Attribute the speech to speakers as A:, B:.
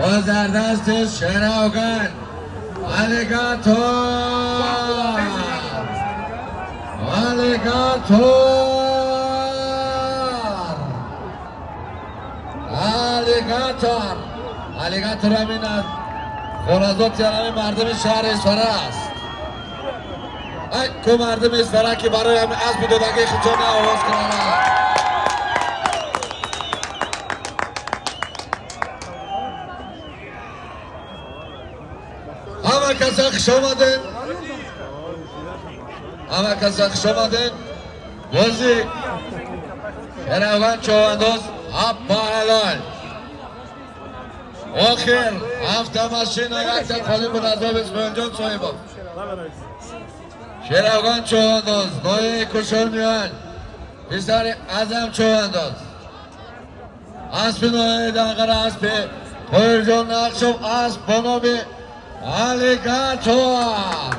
A: Боз дар дасти Шерафган Аллигатор, Аллигатор, Аллигатор, Аллигатор. Ҳамин аз хоназоти ҳамин мардуми шаҳри Исфара аст. Ай ку мардуми Исфара, ки барои ҳамин асби додагии худшона овоз кунанд. Ҳама каса хуш омадед, ҳама каса хуш омадед. Бози Шерафган човандоз ҳаппа ҳалол. Охир ҳафта машина якта холӣ буд аз об Исмоилҷон Соҳибов. Шерафган човандоз, ноҳияи Кушониён, писари Азам човандоз, аспи ноҳияи Данғара, аспи Тоирҷон Нақшов, асп бо номи Аллигатор.